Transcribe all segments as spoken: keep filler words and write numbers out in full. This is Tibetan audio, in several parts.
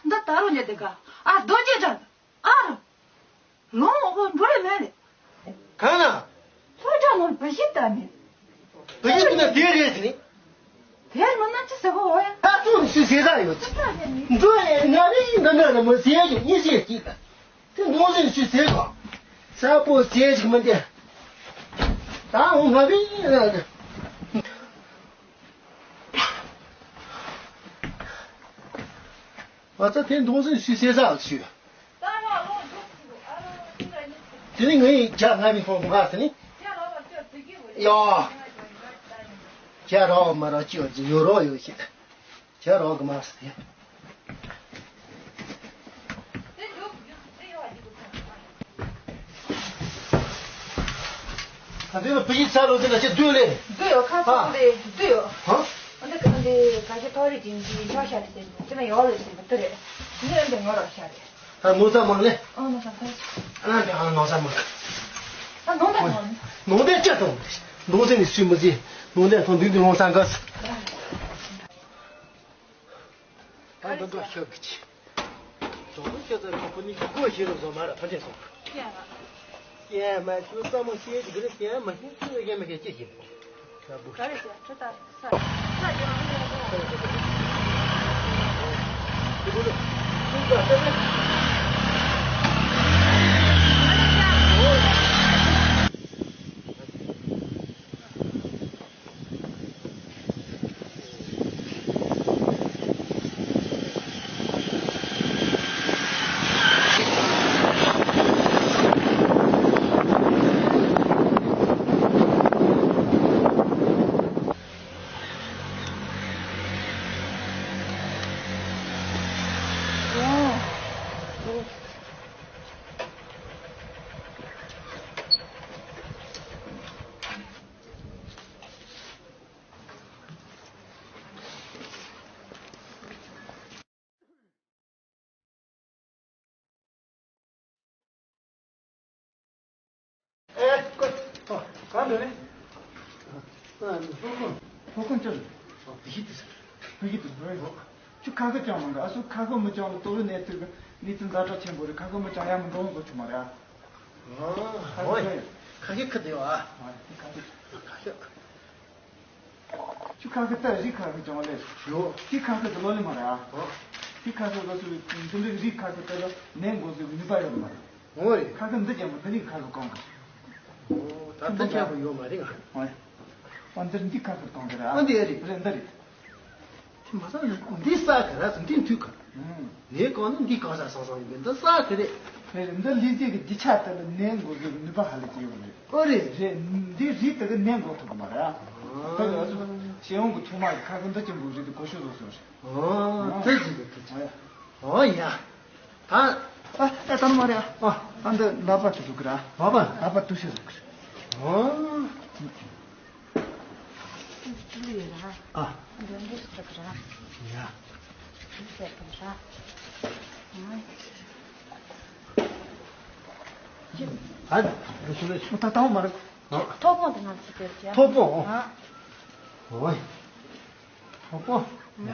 འདི་ད་རུང་ཉལ་དེ་ག་ཨ་རྡོ་རྗེ་དྲག་ཨ་རུ། ལོང་འོ་འགྲོ་ལེ་མེད་ལེ། གང་ན། ལྷོ་བྲག་ནང་བུ་ཤི་ད་ནི། བུ་ཤི་ད་ན་དེ་རེད་ཟེར་ནི། དེ་མིན་ན་ཅི་ཟེར་གོ་འོ་ཡ། ད་ཚོ་ནི་སུས་ཟེར་ག་ཡོད་ཚེ། འགྲོ་ཡེ་ང་རེ་ཡིན་ད་ན་ལ་མ་ཟེར་ཡ་ཡོད་གཉིས་ཟེར་གྱིས་ད། དེ་ནོར་ཟེར་ནི་སུས་ཟེར་ག་ས་པོ་ཟེར་ཞིག་མི་འདི། ད་འོ་ང་བི་ཡིན་ན། ང་ཚོ་དེ་འདུག་སེ་ཞུ་ཟེར་ས་ཞུ། དེ་ནི་ངའི་རྒྱ་ང་མི་ཁོང་མ་ཟེར་ནི། ཡ། རྒྱ་རོགས་མ་རོགས་ཅི་ཡོད་ཡོད་རོགས་ཡོད་ཤེས། རྒྱ་རོགས་གི་མ་ཟེར་ཏེ། ད་དུས་ལ་བུ་ཡིག་ཚར་ལོ་དེ་ལ་ཅི་བསྡུས་ལེ། བསྡུས་ཡོད་ཁ་ཚོན་དེ་བསྡུས་ཡོད། ཧ། ཨ་འདི་ཁ་འདི་ག་ཤེད་ཐོ་རེ་ཅིང་གི་ཤོག་ཤ་དེ་དེ་ན་ཡོག་ལེ་ཟིན་པ་དེ་རེད། ངས་ཨ་འདི་ངོ་རོགས་ཤ་རེད། ད་ནོར་ས་མང་ལེ། ཨ་ནོར་ས་མང་། ཨ་འདི་ཨ་ནོར་ས་མང་། ད་ནོར་ད་མང་། ནོར་ད་ཅི་དང་། ནོར་ད་ནི་སུས་མི་ཟེར། ནོར་ད་ཐོང་འདི་འདི་ལོང་ས་འགའ་ས། ད་འདི་འདྲ་ཤོད་གི་ཅི། ཇོ་མོ་ཁྱེད་ཚོ་ཁོ་ཁོ་གཉིས་ཀྱི་སྒོ་ཕྱེ་རུ་བཟོ་མ་ར་ཕ་འདྲེ་སོང་། ཤེས་མ་ཤེས་ཙམ་མོ་ཤེས་ཀྱི་རེད། ཤེས་མ་ཤེས་ཚུལ་ཡོད་མེད་ཀྱི་ཅི་ཤེས། ད་བུ། ག་རེ་ཟེར་ཁྲི་ད་ས། ས་ཀྱང་ཨ་ནེ་ཡང་ཀོ། དེ་བུ་ལ་ཁྱུང་དགའ་ས་རེད། ཨེ། ཀོ། ཨ། གང་འདོད་ནི། ཨ། ཨ། ལྷོ་ཁུངས། ལྷོ་ཁུངས་ཅི་རེད། ཨ། བི་ཤི་དེ་ཟེར། བི་ཤི་དེ་ཟེར། ཁྱོད་ཁ་ཁ་ཅང་མ་འདྲ། ཨ་སུ་ཁ་ཁ་མི་ཅང་ལ་ཏོ་རུ་ནས་ཚིག་གི་གནས་ཚུལ་ཛ་དྲག་ཆེན་པོ་རེད། ཁ་ཁ་མི་ཅང་ཡ་མི་འགྲོ་འགོ་ཆུ་མ་རེད། ཨ། ཨ་ཧོ། ཁ་ཁ་ཁ་དེ་ཡོད་ཨ། ཨ་དེ་ཁ་ཁ། ཁ་ཁ། ཁྱོད་ཁ་ཁ་ལྟ་རིགས་ཁ་ཁ་ཅང་ལས། ཡོད། དེ་ཁ་ཁ་དེ་ལོ་ལེ་མ་རེད་ཨ། ཨ། དེ་ཁ་ཁ་ལ་སུ་འདི་འདྲའི་རིགས་ཁ་ཁ་ལྟ་ལ་ནད་འགོ་ཟེར་གི་ནུས་པ་ཡོད་མ་རེད། འོ་རེད། ཁ་ཁ་འདི་ཀྱང་མ་འདི་ནི་ཁ་ཁ་གང་གི། འོ་ད་ལྟ་ཁྱད་པར་ཡོད་མ་རེད་ང་། འོ་ཡ། འོ་འདིར་འདི་ཁ་ཁ་གང་གི་རེད་ཨ། འོ་འདི་ཨེ་རེད། རེད་འདི་རེད། དེ་མ་ཚང་འདི་ས་གི་ར་ཚོ་འདི་མཐུད་གི། ངའི་གང་ནི་འདི་གང་ས་སང་སང་ཡིན་པས་འདི་ས་གི་རེད། རེད་རེད། འདི་ལི་ཟེ་གི་རྒྱུ་ཆ་དེ་ལ་ནད་འགོ་ཟེར་གི་ནུས་པ་ཧ་ལས་ཀྱི་ཡོད་རེད། འོ་རེད། རེད། འདི་རིགས་དེ་གི་ནད་འགོ་ཐུབ་གི་མ་རེད་ཨ། ད་ང་ཚོ་ཤེས་ཡོན་གི་ཐོག་མ་གི་ཁ་ཁ་འདི་ཅན་པོ་རིགས་དེ་གོ་ཤོད་བཟོ་སོང་རེད། ཨོ། དེ་ཅི་འདུག་དེ་ཅི། ཨོ་ཡ། ད། ཨ་ཨ་ད་ནི་མ་རེད་ཨ། ཨ་ཨ་འདི་ལག་པ་དེ་འདུག་གི་ར། ལག་པ། ལག་པ་དུ་ཤེས་འདུག་གི་ར། ཨོ། ཅི་ལི་ཡོད་ར། ཨ། འདི་འདི་ཞིག་འདུག་གི་ར། ཡ། འདི་ཟེར་གི་ར། ཨ། ཨ་འདི་ཤུ་ལེ། ཨོ་ད་ད་མ་རེད། ཨ། ཐོག་པོ་འདི་ང་ཚོ་དེར་བྱས། ཐོག་པོ། ཨ། ཨོ། ཧོ་པོ། ད་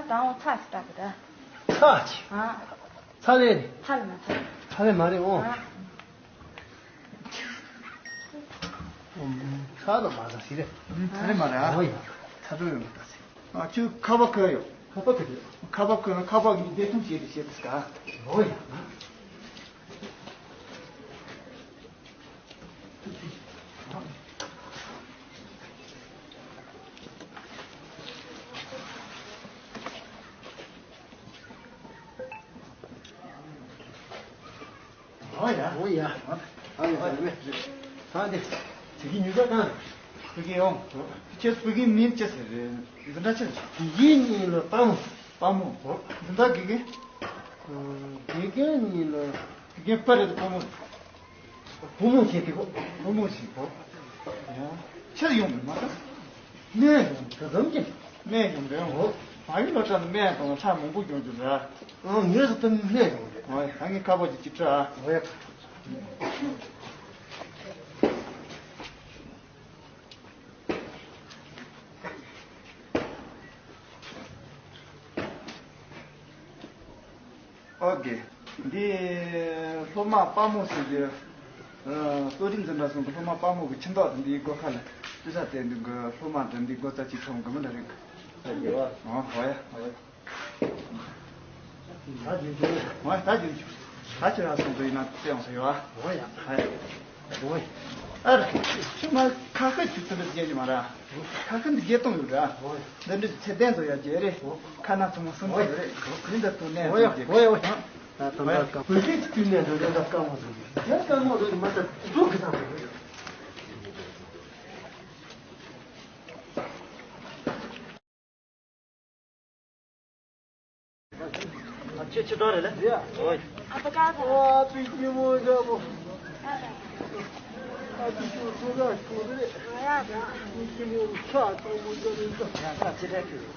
དང་ཚ་ཞིག་བཏགས་པ་ད། ཚ་ཅི། ཨ། ཚ་ལེ་རེད། ཚ་ལེ་མ་ཚ། ཚ་ལེ་མ་རེད་འོ། ཨ། ཚ་དང་མ་ཚ་ཞིག་རེད། ཚ་ལེ་མ་རེད་ཨ། འོ་ཡ། ཚ་དྲོད་ཡོད་མ་ད་ཟེར། ཨ་ཁྱོད་ཁ་པར་ཁ་ཡོད། ཁ་པར་ཁ་ཡོད། ཁ་པར་ཁ་ན་ཁ་པར་གི་བདེ་ཐང་བྱས་ཏེ་བྱས་ཏེ་ཀ། འོ་ཡ། ཨོ་ཡ། ཨོ་ཡ། ཨོ་ཡ། ཨོ་ཡ། ད་འདི། དེ་གི་ཉུལ་ས་གང་། དེ་གི་ཡོང་། ཁྱེད་དེ་གི་མིང་ཅི་ཟེར་རེད། འདི་འདྲ་ཅི་ཟེར། དེ་གི་མིང་ལ་དཔའ་མོ། དཔའ་མོ། འདི་འདྲ་གི་གི། དེ་གི་མིང་ལ། དེ་གི་པ་རེད་དཔའ་མོ། བུ་མོ་ཞིག་དེ་གོ། བུ་མོ་ཞིག་གོ། ཡ། ཕྱིར་ཡོང་མི་མ་ག་སྨན་ཡོང་དེ་ཙམ་གྱིས། སྨན་ཡོང་རེད་འོ། མ་ཡུལ་ལོ་གྲྭ་ནས་སྨན་དང་ཁྲག་མང་པོ་ཡོང་རྒྱུ་རེད། ཨང་ངས་སུ་དེ་སྨན་ཡོང་རེད། འོ་ད་ངས་ཁ་པར་གྱི་ཅིག་སྤྲོད་ཨ། འོ་ཡ། ཨོ་ཀེ། འདི་སློབ་མ་དཔའ་མོ་ཟེར་གྱི། ཨ། གསོ་རིག་འཛིན་གྲྭ་གསུམ་གྱི་སློབ་མ་དཔའ་མོ་གི་ཁྱིམ་བདག་དེ་འདིའི་སྒོ་ཁ་ལ་དཔེ་ཆ་སྟེར་འདུག་གི། སློབ་མ་དེ་འདིའི་སྒོ་རྩ་གཅིག་ཁྲོམ་གི་མི་འདྲ་རེད། ཨོ་ཡ། ཨོ་ཡ། ད་རྒྱུན་ཆུ། ཨོ་ཡ། ད་རྒྱུན་ཆུ། ད་ཁྱོད་རང་སོང་དུས་ཡིན་ན་བཙལ་ཡོང་ས་ཡོད་ཨ། ཨོ་ཡ། ཨོ་ཡ། ཨོ་ཡ། ཨ་ར། ཁྱོད་མ་ཁ་ཤས་ཁྱོད་དེ་འདྲ་བརྒྱབ་ཀྱི་མ་རེད། ཁ་ཤས་འདི་བརྒྱད་སྟོང་ཡོད་ར། འདི་འདྲའི་ཚད་ལྡན་ཚོ་ཡར་རྒྱས་རེད། ཁ་ན་ཚང་མ་སུམ་ཚོ་ཡོད་རེད། འདི་འདྲ་ཐོག་ནས་འོ་ཡ། ཚོ་རྒྱས། འོ་ཡ། འོ་ཡ། ད་ད་ད་ཀ་བོད་སྐད་ཀྱི་དུས་ནས་འགྲོ་འགྲོ་ད་དཀའ་མོ་ཚོ་ཡོད། ཡ་དཀའ་མོ་ཚོ་ཡོད་མ་ད་འགྲོ་གི་ད་བོད་སྐད། ཁྱེད་ཁྱེད་རང་རེད་ལ། ཡ། ཨོ། ཨ་ཕ་ཀ་ཐ། ཨ་ཕའི་སྐྱིད་མོ་འདྲ་པོ། ཨ་ཕའི་ཁྱོད་ཚོ་ག་ཁྱོད་རེད། ང་ཡ་ད། ཁྱོད་སྐྱིད་མོ་ཆགས་གཙང་མོ་འདྲ་རེད་ད། ཡ་ད་ཅི་རེད་ཁྱོད།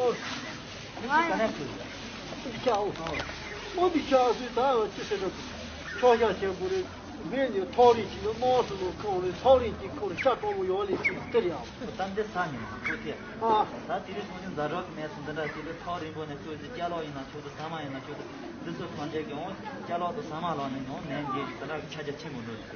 ཨོ། ང་ཡ་ད་རེད་ཁྱོད། ཨོ་འདི་ཆགས་ཨོ། ཨོ་འདི་ཆགས་སུས་ད་ཅི་ཟེར་ད། ཁྱོད་ཤ་ཆེན་པོ་རེད། ངས་ནི་ཐག་རིང་ཅིག་ནི་དམངས་སུ་ལོ་ཁང་རེད། ཐག་རིང་ཅིག་ཁོ་རེ་ཤ་སྤྲང་པོ་ཡོང་ལེ་ཅིག་སྟེར་ཡང་། ད་འདི་ས་ཉིན་ཁོ་ཐེ། ཨ། ད་དེ་རིང་སང་ཉིན་ཛ་དྲག་གི་གནས་ཚུལ་འདི་འདྲ་ཞིག་ལ་ཐག་རིང་པོ་ནས་ཚུར་ཅིག་ཅ་ལག་ཡིན་ན་ཆོག་ཏུ་ཟ་མ་ཡིན་ན་ཆོག་ཏུ་འདི་ཚོ་ཐམས་ཅད་ཀྱི་འོང་ཅ་ལག་དང་ཟ་མ་ལག་ནས་ཡང་ནས་འགྱེལ་ཞིག་ད་ལག་གི་ཆ་རྒྱ་ཆེན་པོ་འགྲོ་ཞིག་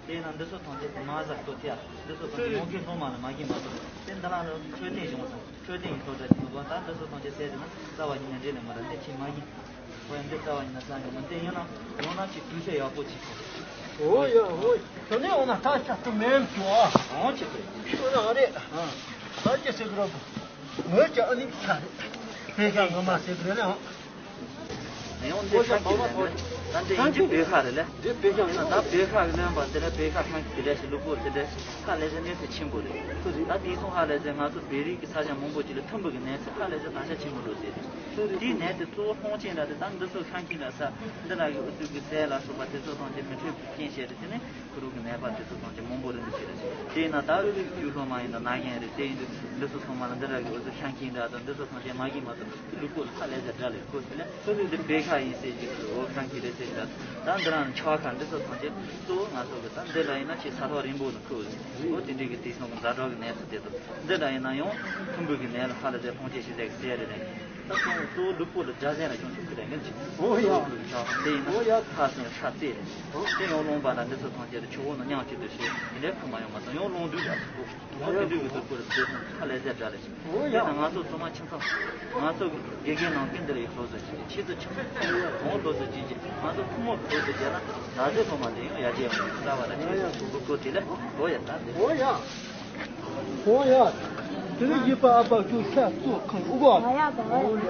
དེ་ཡིན་ན་འདི་ཚོ་ཐམས་ཅད་ཀྱི་མ་ཟ་ལྟོ་ཐེ། འདི་ཚོ་ཐམས་ཅད་ཡོང་མཁན་སློབ་མ་ལ་མ་གིན་མ་གཏོགས་དེ་འདི་ལ་འཕྲོད་བསྟེན་གཞུང་ཚང་། འཕྲོད་བསྟེན་གྱི་སློབ་གྲྭ་ཆེན་མོ་དང་ད་འདི་ཚོ་ཐམས་ཅད་ཟས་དེ་ན་རྩ་བ་ཉིད་ནས་འབྲེལ་ལས་མ་ར་འདི་ཁྱི་མ་ཡིན། ཁོ་ཡང་འདི་རྩ་བ་ཉིད་ནས་རྩ་ཉོ་མ་འདི་ཡིན་ན་ཡོང་ན་ཅིག་དུས་ཚོད་ཡག་པོ་ཅིག་ཁོ། ཨོ་ཡ་ཨོ་ཡ། ད་ནི་འོ་ན་ད་ཤ་སྟོད་མེད་འགྲོ་ཨ། ཨོ་ཅི་ཁོ། ཤོ་ན་རེད། ད་ཅི་ཟེར་གི་ར་བུ། ངོས་ཀྱི་ཨ་ནི་ཁ་རེད། དཔེ་ཤ་ངོ་མ་ཟེར་གི་རེད་ཨ། ཡང་འདི་ཤ་ཁྱི་རེད། ད་འདི་ཡིན་གྱི་བེ་ཤ་རེད་ལེ། འདི་བེ་ཤ་ཡིན་ན་ད་བེ་ཤ་གི་ལེན་པ་འདི་ལ་བེ་ཤ་ཁང་གི་དེ་འདྲ་ཞིག་ལུག་པོ་དེ་འདྲ་ཞིག་ཧ་ལས་ཟེར་གནས་ཚུལ་ཆེན་པོ་རེད། ད་དེང་སང་ཧ་ལས་ཟེར་ང་ཚོ་བོད་རིགས་ཀྱི་ས་ཆ་མང་པོ་ཅིག་ལ་ཐུམ་འབུ་གི་ནད་ཚ་ཧ་ལས་ཟེར་ད་ཆ་ཆེན་པོ་འགྲོ་ཟེར། དེའི་ནད་དེ་གཙོ་བོ་སྲུང་ཅན་འདྲ་དེ་ད་འདི་ཚོ་ཁང་ཁྱིམ་འདྲ་ས་འདི་ལ་གི་ཨུ་ཚུགས་ཀྱི་ཟས་ལ་སོགས་པ་དེ་ཚོ་ཐམས་ཅད་མི་འཕྲོད་པའི་རྐྱེན་བྱས་ཏེ་དེ་ནས་ཁུ་རུ་གི་ནད་པ་དེ་ཚོ་ཐམས་ཅད་མང་པོ་རིམ་པ་བྱས་རེད། དེས་ན་ད་རྒྱུ་སློབ་མ་ཡིན་ན་ན་མཁན་རེད། དེ་ཡིན་དུས་འདི་ཚོ་ཚང་མ་ལ་འདི་འདྲ་གི་འུ་ཚོ་ཤང་ཁྱིམ་འདྲ་དང་འདི་ཚོ་ཐམས་ཅད་མ་གིན་མ་གཏོགས་ལུས་པོ་ལ་ཧ་ལས་ཟེར་འདྲ་ལས་ཁོ་ཟེར་ན་ཁོ་ཚོས་འདི་བེ་ཁ་ཡིན་ཟེར་གྱི་འདུག་འོ་ཤང་ཁྱིམ་རེད་ཟེར་འདྲ་ད་འདི་རང་ཆ་ཁ་འདི་ཚོ་ཐམས་ཅད་གཙོ་བོ་ང་ཚོ་གི་ད་འདི་འདྲ་ཡིན་ན་ཆེས་ས་ཐོག་རིང་པོ་ལ་ཁུ་འོ་དེ་འདྲའི་གི་དེང་སང་གི་ཛ་དྲག་གི་གནས་ཚུལ་དེ་དང་འདི་འདྲ་ཡིན་ན་ཡང་ཐུམ་འབུ་གི་ནད་ལ་ཧ་ལས་ཟེར་ཐོངས་ཆེ་ཞིག་ལས་གི་ཟེར་རེད་ནས། ད་སོང་གཙོ་བོ་ལུས་པོ་ལ་རྒྱ་ཟས་ལ་སྐྱོན་ཆུང་ཁུ་ལས་ངན་ཅིག་འོ་ཡ། ལུས་པོ་ལ་ཆགས་དེ་ཡིན་ན་འོ་ཡ། ཁ་སང་ཤ་རྩེ་རེད། དེ་ཡང་རློན་པ་ལ་འདི་ཚོ་ཐམས་ཅད་ཆུ་བོ་ནང་མཉམ་གཅིག་ཏུ་བྱས་དེ་འདྲའི་ཁུ་མ་ཡོང་མ་སོང་ཡང་རླུང་རྡུལ་ལ་ཐུག་གོ། འོ་དེ་འདྲའི་གི་ལུས་པོ་ལ་བཟོས་སོང་ཧ་ལས་ཟེར་འདྲ་རེད། འོ་ཡ། དེ་ན་ང་ཚོ་ཚང་མ་ཁྱིམ་ཚང་ང་ཚོ་གི་དགེ་རྒན་ནང་ཀུན་འདི་ལ་ཡི་སློབ་གསོ་བྱེད་ཀྱི་ཆེད་དུ་ཁྱིམ་ཚང་གང་སློབ་གསོ་བྱེད་ཀྱི་ང་ཚོ་ཕོ་མོ་གི་སློབ་གསོ་བྱས་ན་ད་གཟོད་སློབ་མ་དེ་ཡང་ཡར་རྒྱས་ཡོང་གི་རྩ་བ་ལ་ཆེད་དུ་ལུས་པོ་དེ་ལ་འོ་ཡ་ད་འདི། འོ་ཡ། ཨོ་ཡ། དེ་ནས་ཡིད་པ་ཨ་ཕ་ཁྱོད་ཤ་གཙོ་ཁང་ཨུ་གོ། ཨོ་ཡ་དང་། ཨོ་ཡ།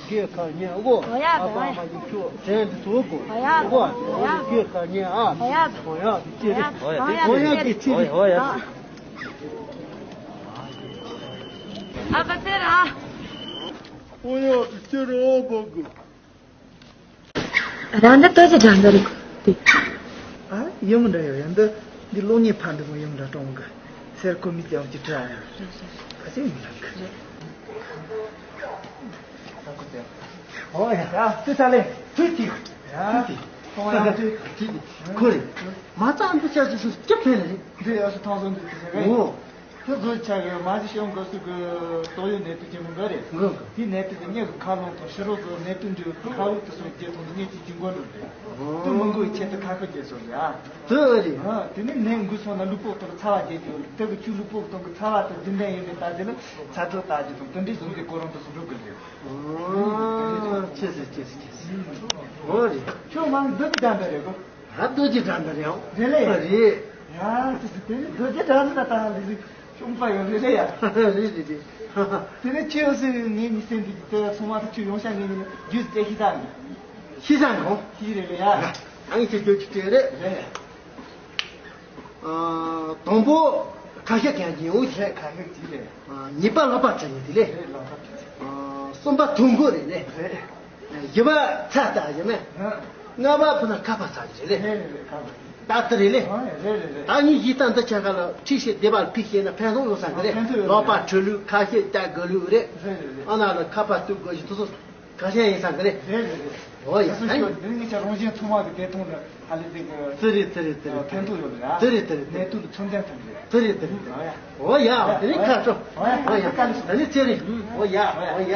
དགེ་ཁ་ཉན་ཨུ་གོ། ཨོ་ཡ་ཨ་ཕ་ཨ་མ་གི་ཁྱོད་དྲན་འདི་ཚོ་གོ། ཨོ་ཡ་ཨུ་གོ། ཨོ་ཡ། དགེ་ཁ་ཉན་ཨ། ཨོ་ཡ། ཨོ་ཡ་དེ་ཅི་རེད། ཨོ་ཡ་ཨོ་ཡ་དེ་ཅི་རེད། ཨོ་ཡ། ཨ་ཕ་ཚེ་ར། ཨོ་ཡ་དེ་ཅི་རེད་ཨ་ཕ་གི། རང་འདི་ལྟོས་ཀྱི་དྲན་འདི་རེད་དེ། ཨ། ཡིན་མི་འདྲ་ཡོད་ཡིན་འདི། འདི་གློག་བརྙན་ཕར་འདི་མོ་ཡིན་མི་འདྲ་གཏོང་གི། སེར་ཁོ་མི་ལྕང་གི་དྲ་ཡ། ཨ་ཟེ་མི་འདྲ་གི། ཨོ་ཡ། ཡ་དེ་ས་ལེ་ཐུག་གི། ཡ་ཐུག་གི། ཁོང་ཡང་ཐུག་གི། ཁོ་རེད། མ་རྩ་འདི་ཆ་ཅི་སུ་སྐྱབས་ཕེ་ལེ། འདི་ཡ་སུ་ཐང་སོང་འདི་ཟེར་གི། ཨོ། དེ་བཟོ་བྱ་གི་མ་གཞི་ཤོང་དགོས་སུ་གི་ཏོག་དབྱིབས་ནད་དུག་ཆེན་མོ་འགའ་རེད། འགའ་འགའ། དེའི་ནད་དུག་དེ་མྱི་གི་ཁ་རླངས་དང་ཕྱི་རོལ་དུ་ནད་དུག་འདྲ་བའི་ཁ་དབུགས་དེ་ཚོ་བརྒྱུད་ཐོག་ནས་མྱི་གཅིག་གཅིག་འགོ་འགྲོ་རེད། དེ་མི་འགོ་བའི་ཆེད་དུ་ཁ་ཤས་བརྒྱབ་སོང་ཡ། དེ་ཨེ་རེད། ཨ། དེ་ནས་ནད་འགོས་སོང་ན་ལུས་པོ་དེ་ལ་ཚ་བ་རྒྱག་རྒྱུ་རེད། དེ་གི་ཁྱོད་ལུས་པོ་གི་སྟེང་གི་ཚ་བ་དེ་རྒྱུན་ལྡན་ཡིན་པའི་རྟགས་དེ་ལ་ཚ་དྲོད་བརྟག་རྒྱུ་དང་དེ་འདྲའི་བཟུང་སྟེ་ཁོ་རང་དུ་སུ་འགྲོ་གི་རེད། ཨ། ཆེ་སེ་ཆེ་སེ་ཆེ་སེ། ཨོ་རེད། ཁྱོད་མ་འདི་གི་འདྲ་འདྲ་རེད་གོ། ད་རྡོ་རྗེ་འདྲ་འདྲ་རེད་ཨང་། རེད་ལེ། རེད། ཡ་ཙི་ཙི་དེ་ནི་རྡོ་རྗེ་འདྲ་འདྲ་ད་ལྟ་འདི་ཅི་ཤོང་པ་ཡོད་རེད་ལེ་ཡ། རེད་རེད་རེད། དེ་ནི་ཁྱེད་ཡོད་སྲིད་ངའི་མི་སེམས་འདི་དེ་ཚང་མ་ད་ཁྱོད་ཡོང་ཤག་ངས་ནི་རྒྱུས་ཙེ་ཤི་ད་ནི། ཤི་ཤག་གོ། ཤི་རེད་ལེ་ཡ། ཨང་ཁྱེད་རྒྱུ་ཅི་སྤྲད་རེད། རེད། ཨ། དང་པོ་ཁ་ཤས་གན་གྱི་ཡོང་ཤག་ཁ་ཤས་ཅི་རེད། ཨ། ཉེས་པ་ལག་པ་བྲལ་ནི་དེ་ལེ། རེད་ལག་པ་བྲལ། ཨ། གསུམ་པ་དུག་མགོ་རེད་ལེ། རེད། བཞི་པ་ཚ་ལྟ་ཡིན་མེད། ལྔ་པ་ཕུ་ན་ཁ་པ་ཚ་གི་རེད་ལེ། རེད་རེད་རེད། ད་དེ་རེད་ལེ། ད་ངས་ཡིད་ལྟ་འདི་ཆ་ག་ལ་ཁྲིད་ཤེས་བདེ་བ་ལ་ཕིག་ཤེས་ན་ཕན་ཐོགས་ཡོད་ས་གི་རེད། ལོག་པ་འཕྲོད་ལུགས་ཁ་ཤས་ལྟ་དགོས་ལུགས་རེད། ཨ་ན་ལ་ཁ་པ་གཏུབ་དགོས་ཞིག་དུ་སོ། ཁ་ཤས་ཡིན་ས་འདི་རེད། རེད་རེད་རེད། འོ་ཡ། ཨ་ནི། འདི་ནི་ངས་ཀྱང་རང་བཞིན་ཐོག་མ་གི་བདེ་ཐང་ལ་ཧ་ལས་ཅིག་གི། དེ་རེད་དེ་རེད་དེ་རེད། ཕན་ཐོགས་ཡོད་རེད། དེ་རེད་དེ་རེད། གནས་དུས་ལ་ཚོད་འཛིན་ཐུབ་རེད། དེ་རེད་དེ་རེད། འོ་ཡ། འོ་ཡ། དེ་ནི་ཁ་ཤོ། འོ་ཡ། དེ་ནི་ཅི་རེད། འོ་ཡ། འོ་ཡ།